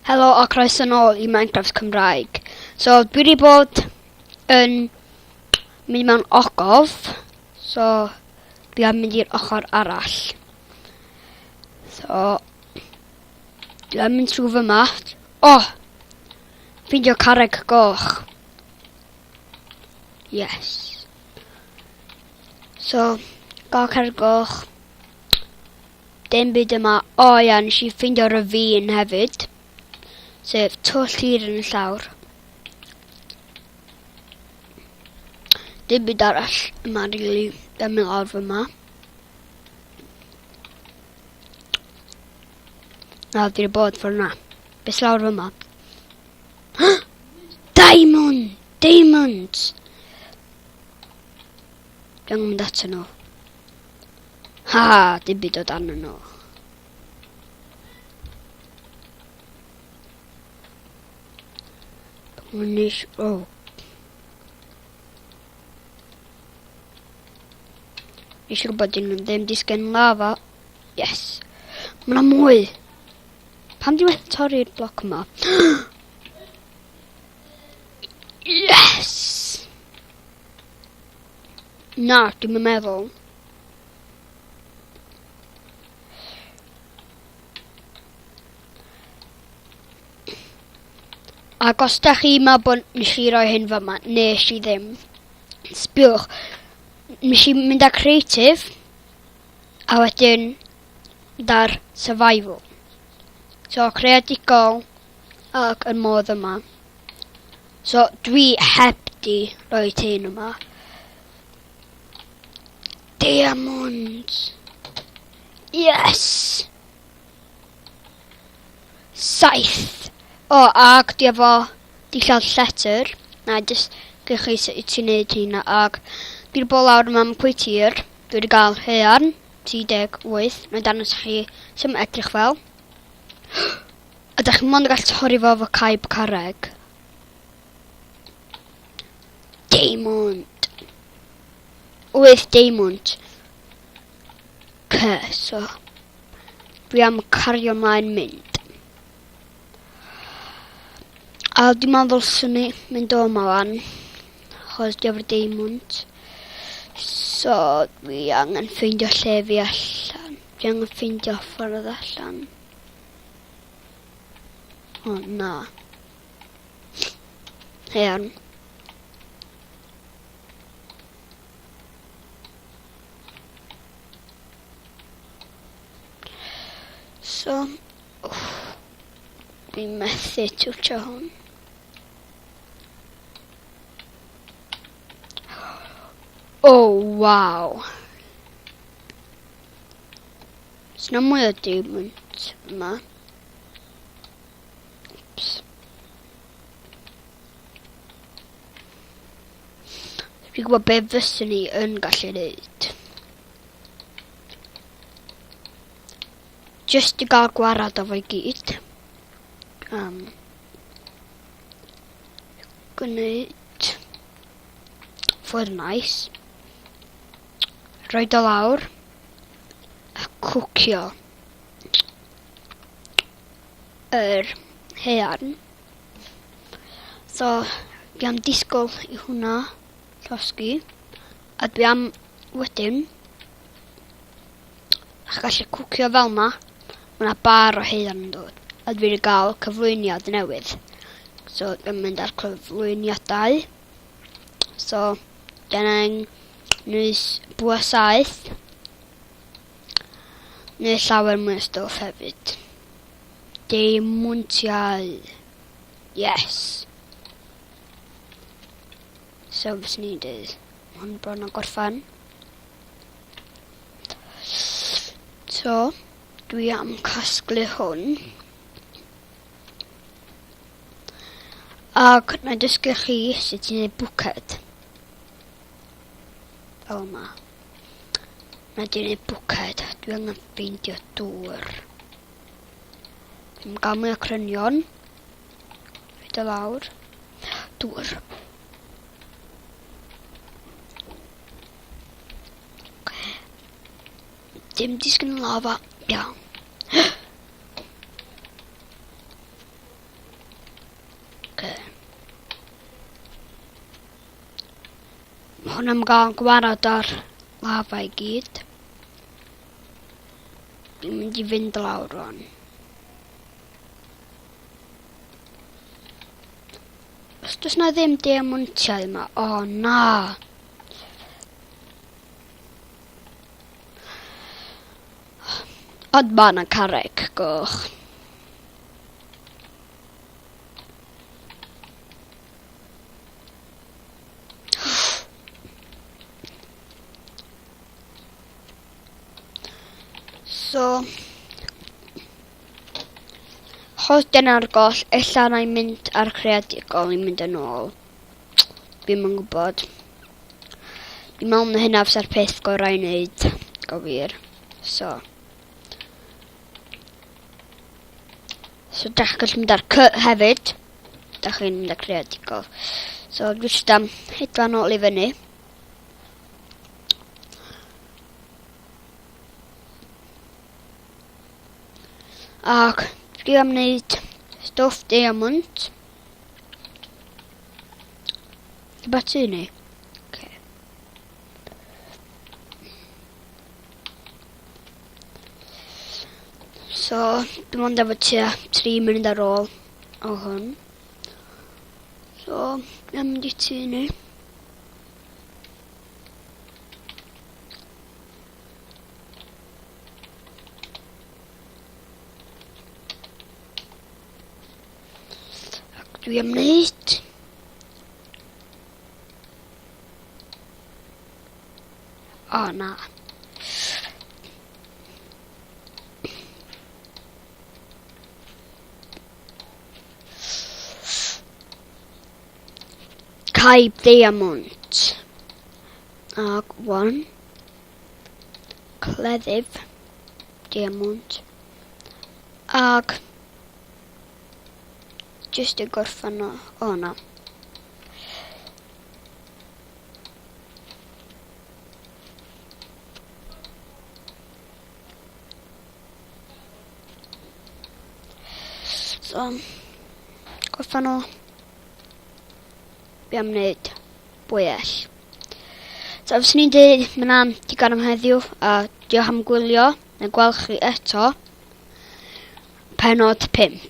Helo a croeso nôl i Minecraft Cymraeg. So, dwi wedi bod yn mynd mewn ogof, so dwi am mynd i'r ochr arall. So, dwi am mynd trwy fyma. Oh! Ffeindio carreg goch. Yes. So, gael carreg goch. Dim byd yma. O ia, nes i ffeindio ravine hefyd. Sef twll hir yn y llawr. Dim byd arall yma, really. Ddim yn lawr fyma. Na, dwi wedi bod ffordd yna. Beth lawr fyma? Diamond! Diamonds! Dwi'n mynd ato nhw. Ha, dim byd o dan nhw. Punish, oh. Nes i gwybod dyn nhw ddim disgyn lava. Yes. Mae yna mwy. Pam di wedi torri'r bloc yma? Yes! Na, dwi'm yn meddwl. Ac os da chi meddwl bod nes i roi hyn fyma, nes i ddim. Sbiwch, nes i mynd â creative, a wedyn mynd ar survival. So, creadigol ac yn modd yma. So dwi heb di roi hyn yma. Diamonds. Yes! Saith. O, ag di efo dillad lletr. Na, jyst gewch chi sut ti'n neud hynna. Ag dwi wedi bod lawr yma am cweit hir. Dwi wedi gael haearn, 38. Mae'n dangos chi sut mae'n edrych fel. A da chi mond yn gallu torri fo efo caib carreg. Diamond. 8 diamond. Ce, so. Dwi am cario mlaen mynd. A dwi'n meddwl ddylswn ni mynd o yma wan. Achos di efo'r diamond. So dwi angen ffeindio lle fi allan. Dwi angen ffeindio ffordd allan. O, na. Iawn. So, dwi'n methu twtio hwn. Oh, wow. Sna mwy o diamond yma. Oops. Dwi'n gwybod be fyswn ni yn gallu neud. Just i gael gwarad o fo i gyd. Um, gwneud furnace. Rhoid o lawr. A cwcio yr haearn. So, dwi am disgwyl i hwnna llosgi. A dwi am wedyn, a gallu cwcio fel ma, mae yna bar o haearn yn dod. A dwi wedi gael cyflwyniad newydd. So, dwi'n mynd ar cyflwyniadau. So, dyna'n nwys bwa saeth. Neu llawer mwy o stwff hefyd. Deimwntiau. Yes. So, fyswn ni'n dweud, hwn bron o gorffan. So, dwi am casglu hwn. Ac na dysgu chi sut i wneud bwced. Fel yma. Na di wneud bwced. Dwi angen ffeindio dŵr. Dwi'n gael mwy o crynion. Rhaid o lawr. Dŵr. Dim disgyn yn lava. Iawn. Mae hwn am gael gwarad ar lafa i gyd. Dwi'n mynd i fynd lawr rwan. Os does na ddim diamantiau yma, o oh, na! Ond mae yna carreg goch. So, chos dyna'r goll, ella na i mynd ar creadigol i mynd yn ôl. Dwi'm yn gwybod. Dwi'n meddwl na hynna fysa'r peth gorau i wneud, go wir. So. So, dach chi'n gallu mynd ar C hefyd. Dach chi'n mynd ar creadigol. So, dwi jyst am hedfan nôl i fyny. Ac dwi am wneud stwff diamond. Rhywbeth tu ni? Okay. So, dim ond efo tua 3 munud ar ôl o hwn. So, dwi'n mynd i tŷ ni. Ac dwi am wneud O, na. Caib diamond. Ag one. Cleddyf diamond. Ag just i gorffen o. O na. So, gorffen o. Be am wneud bwyell. So, fyswn i'n dweud, mae yna digon am heddiw, a diolch am gwylio, na gweld chi eto. Penod 5.